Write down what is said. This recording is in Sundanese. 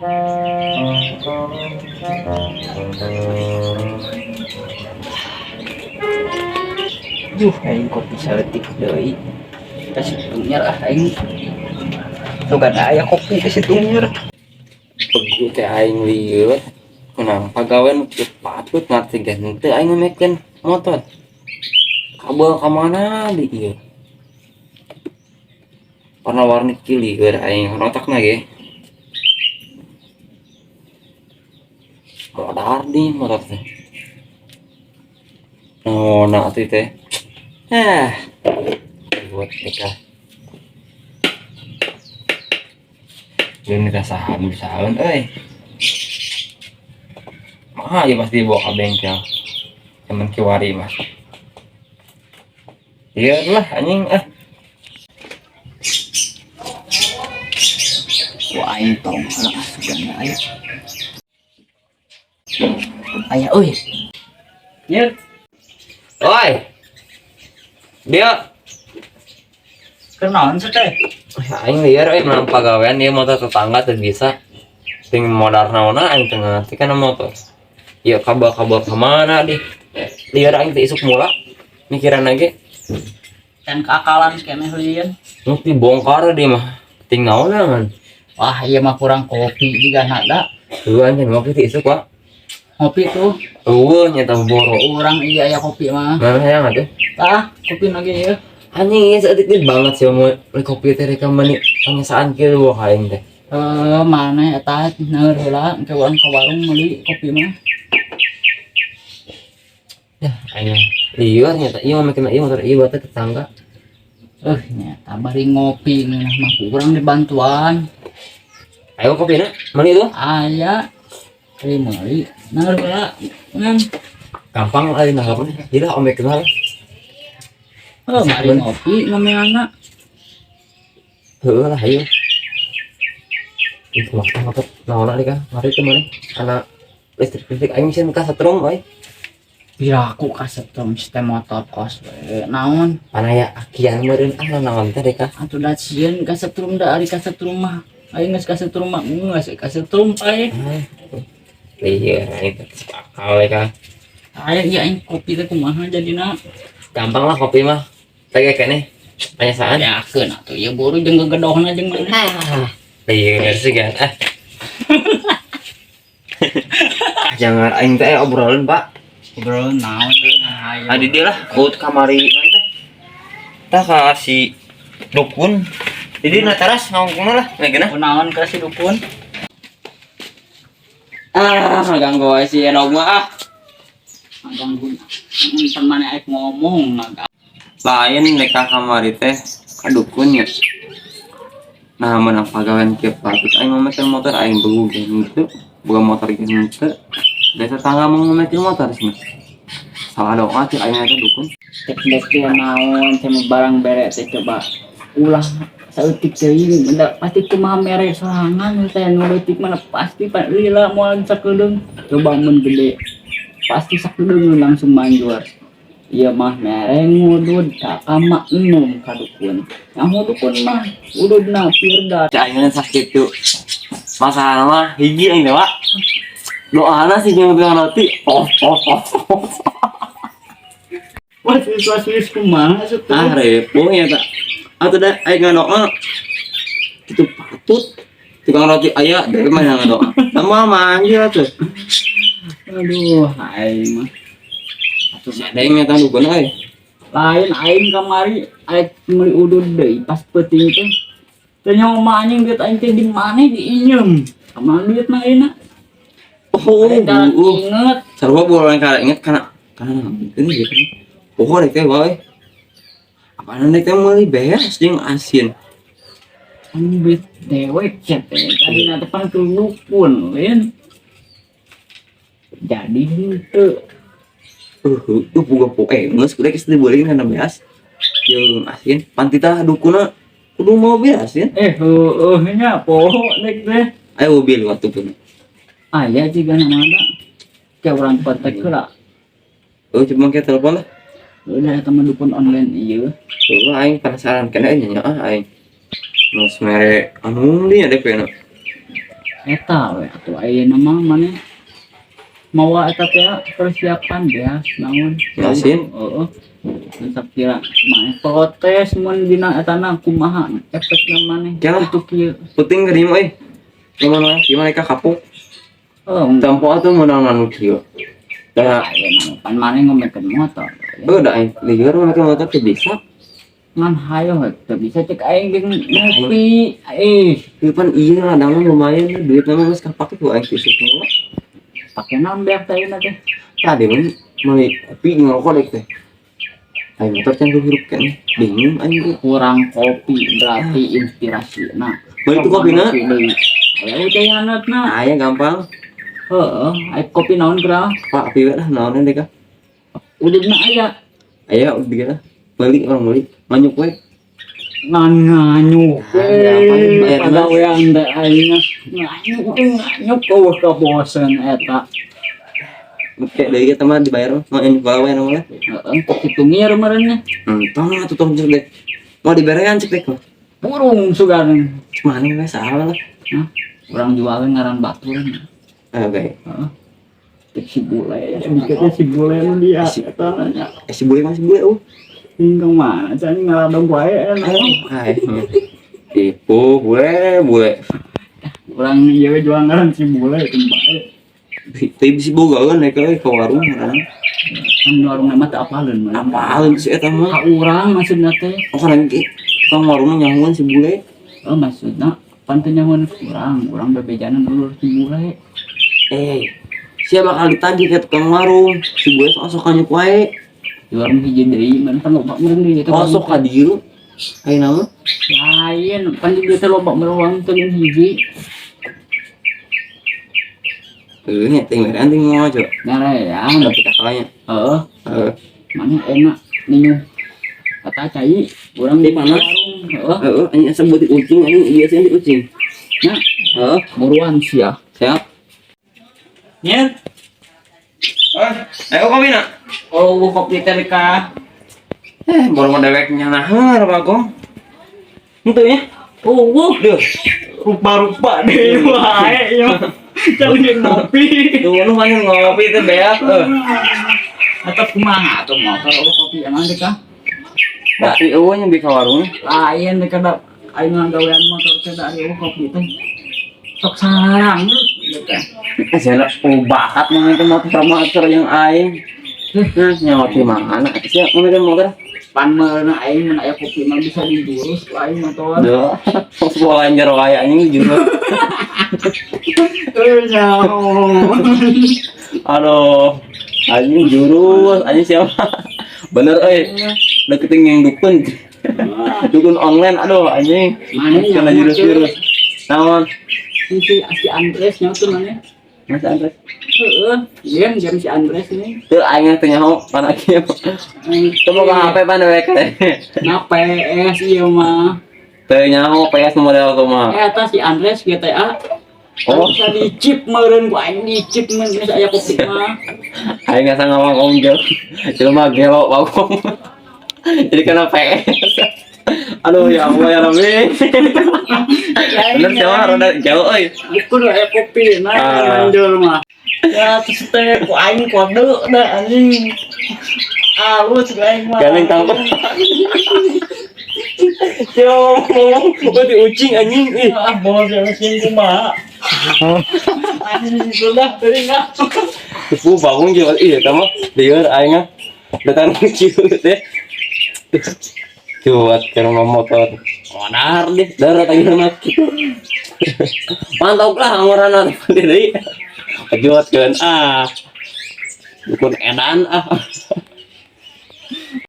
Duh, aing kopi saeutik deui. Kasih tunyer ah aing. Tuh kan aya kopi di situ nyer. Pegu teh aing lieur. Menang pagawean kieu patut ngarti ge henteu aing ngemekeun motor. Kabel ka mana di ieu? Warna-warni kieu lieur aing otakna ge. Modar di motor teh. Oh, nah atuh teh. Eh, buat mereka. Ini rasahan bisaeun euy. Mah ya pasti dibawa ke bengkel. Cuman kiwari mah. Iya lah anjing ah. Wah, aing tong lah asupan aya. Aya euy. Nyer, Oi. Dia kunaon sih teh? Aing liar euy menang pagawean ieu motor tetangga teu bisa. Ting modar naonna aing teu ngarti kana motor. Ieu kabel-kabel ka mana di. Liar aing teh isuk mula mikiran ge. Can keakalan keneh lieun. Nu dibongkar dia mah. Ting naonna ngan. Wah, ieu mah kurang kopi juga nada. Heueuh anjing ngopi teh isuk wa. Ngopi tuh. Eueuh nya boro. Urang iya aya kopi mah. Mana hayang atuh? Tah, kopi lagi ieu. Anjing ieu saeutik deui banget sih mau beli kopi teh rek meuni pangesaan kieu wah aing teh. Eh, mana eta neur heula engke urang ka warung meuli kopi mah. Ya aing lieur nya teh ieu mah mikirna ieu motor ieu buat tetangga. Eh, nya bari ngopi ngeunah mah ku urang dibantuan. Ayo kopina, meuli tuh. Aya bari meuli neur heula ngan. Gampang aing nanggapna. Gila omek kenal. Heuh, bari ngopi ngomeana. Heueuh lah ayo. Itu mah motor naonna deui kan? Mari teh maneh kana listrik-listrik aing sieun ka setrum euy. Piraku kasetrum sistem motor kos we naon. Panaya akian meureun ah naon teh rek. Atuh da sieun kasetrum da ari kasetrum mah. Aing geus kasetrum mah geus kasetrum pae. Lieur aing teh akal we ka. Aya ieu aing kopi teh kumaha jadina? Gampang lah kopi mah. Teh keneh panyasaan. Yakeun atuh ieu buru jeung gegedohna jeung maneh. Ah, lieur sih kan. Ah. Jangan aing teh obrolan, Pak. Ngobrol naon hayo. Adi dia lah, ut kamari naon teh. Tah ka si dukun. Di na teras ngongkongna lah, geuna. Kunaon ka si dukun? Ah, ganggu wae si Enog mah ah. Ganggu. Mun maneh aek ngomong mah. Lain mereka kamari teh ka dukun ya. Nah, menang pagawean kieu patut aing memekeun motor aing beugu ge henteu, boga motor ge henteu. Da tetangga mau ngemekeun motor cenah. Salah doa cek aing teh dukun. Cek dek teh naon teh barang bere teh coba ulah saeutik teuing benda pasti kumaha mere sorangan teh nu leutik mana pasti pa lila moal sakedeung coba mun gede pasti sakedeung langsung manjur. Ieu mah mere ngudud ka kama enum ka dukun. Yang dukun mah ududna firda. Cek aing teh sakitu. Masalahna mah hiji aing teh, Pak. Doana sih jeung tukang roti. Oh, oh, oh. Was was was kumaha atuh? Ah, repo nya ta. Atuh da aing ngadoa kitu patut tukang roti aya dari mana ngadoa. Sama manggil atuh. Aduh, aing mah. Atuh si ada yang nyata dukun euy. Lain aing kamari aing meuli udud deui pas peuting teh. Teu nyaho mah anjing duit aing teh di mana diinyeum. Kamana duit mah ayeuna? Oh, Aing inget. Sarua bola kada inget kana kana ini gitu. Oh, rek teh wae. Apaan rek teh meuli beas jeung asin. Anjing duit dewek sia teh. Tadi na teh pan dukun lain. Jadi henteu. Heuh, boga poe geus kudu geus dibeuling kana beas jeung asin. Pan titah dukuna kudu mau beas ya. Eh, heueuh nya poho dek teh. Ayo mobil waktu pun. Aya jiga nama ada. Kayak urang kontak heula. Oh, coba kita telepon lah. Udah eta mah dukun online ieu. Heuh, aing penasaran kana nya ah aing. Geus mere anu di ada pena. Eta we atuh ayeuna mah maneh mawa eta teh persiapan beas naon. Yasin? Heeh. Sakira maneh protes mun dina etana kumaha efekna maneh Kela. kitu kieu. Penting ke dieu euy. Gimana gimana ka kapok? Oh, Tempo atuh meunang anu kieu. Da, ayeuna mah pan maneh ngomekeun motor. heuh da aing lieur mah make motor teu bisa. Ngan hayo teu bisa cek aing jeung ngopi. Eh, Ieu pan ieu ladang mah lumayan duit mah geus kapake ku aing tisuk mah. Pake naon beak teh ayeuna teh? Tadi mah meuli kopi jeung rokok dek teh. Aing motor can hirup kan. Bingung aing ge. Kurang kopi berarti inspirasi. Nah, Meuli tuh kopina. Aya teh hanetna. Aya gampang. Heeh, aya kopi naon geura? Pak api we lah naon deh kah? Ududna aya. Aya udah lah. Meuli orang meuli. Nganyuk we. Ngan nganyuk. Ah, gampang, bayar mah. Pagawean teh aing nganyuk nganyuk eueuh kabosen eta. Kayak deui eta mah dibayar mah nganyuk bae namanya. Heeh, kitu ngieu meureun nya. Tong atuh tong cek dek. Mau diberean cek dek mah. Burung sugan. Cek mana we salah lah. Hah? Urang jualin ngaran batur. Oke. Heeh. Cek si bule, sedikitnya si bule nu dia eta nanya. Eh, si bule mah si bule uh. Hingga mana can ngaladong wae. Ayo. Tipu bule bule. Urang ieu we jual ngaran si bule itu bae. Tapi bisi boga kan naik ke warung ngaran. Kan warung mah teu apaleun mah. Apaleun si eta mah? Ka urang maksudna teh. Oh kan ge tukang warungna nyahoan si bule. Oh maksudna pan teu nyahoan urang, urang bebejanan ulur si bule. Eh, sia bakal ditagih ke tukang warung. Si bule sok sok kanyuk wae. Di warung hiji deui man pan loba meureun di ditu. Oh sok ka dieu. Ayeuna mah Lain, pan di dieu teh loba meureun warung teu hiji. Heuh nya teh merean teh ngojo. Ngareang. Tapi kakalanya. Heeh, Heeh. mana enak ninyu. Kata cai, urang Di mana? warung. Heeh. Heeh, anjing asa buat ucing anjing biasanya di ucing. Nah, Heeh, buruan sia. Siap. Nyer. Eh, ayo kopi nak. Oh, kopi teh ka. Eh, baru mau dewek nyanahar bagong. Henteu nya. Oh, wuh. Duh, Rupa-rupa deh wae ya. Cari ngopi. Tuh nu mana ngopi teh beak euy. Atau kumaha atuh motor eueuh kopi emang deh kah? Kopi eueuh nya di ka warung. Lain deh kada aing gawean motor teh da ari eueuh kopi teh. Sok sarang gitu. Eh, sia oh bakat memainkan motor motor yang aing. Nah, nyawa di mana? Sia memainkan motor. Pan meureuh aing mun aya kopi mah bisa dijurus ku aing motor. Duh, sok sekolah jero aya anjing jurus. Euy nyaho. Aduh, anjing jurus, anjing siapa? Bener euy. Deketin yang dukun. Dukun online aduh anjing. Mana Kena nyaho jurus-jurus. Naon? Si si Andres nyaho tuh mana? Mas Andres. Heeh, game game si Andres ini. Tuh aing teh nyaho pan kieu. Teu boga HP pan dewek teh. Nah, PS ieu mah. Teu nyaho PS model kumaha. Eh, eta si Andres GTA. Oh. Bisa di chip meureun ku aing di chip mun geus aya kopi mah. Aing asa ngomong jauh. Jelema gelo bagong. Jadi kena PS. Aduh ya Allah ya Rabbi. Bener siapa rada jauh euy. Kudu aya kopi nah Ah. manjul mah. Ya terus teh ku aing kode dah anjing. Alus ku aing mah. Gandeng tangkep. Yo ngomong gua di ucing anjing ih. Ah, bos yang sing kumaha. Anjing sudah teuing ah. Tipu bangun jeung ih eta mah lieur aing ah. Datang kieu teh. Cuat ke rumah motor. Modar deh, darah tadi mah kitu. Mantap lah anggoran deui. Kejuatkeun ah. Dukun edan ah.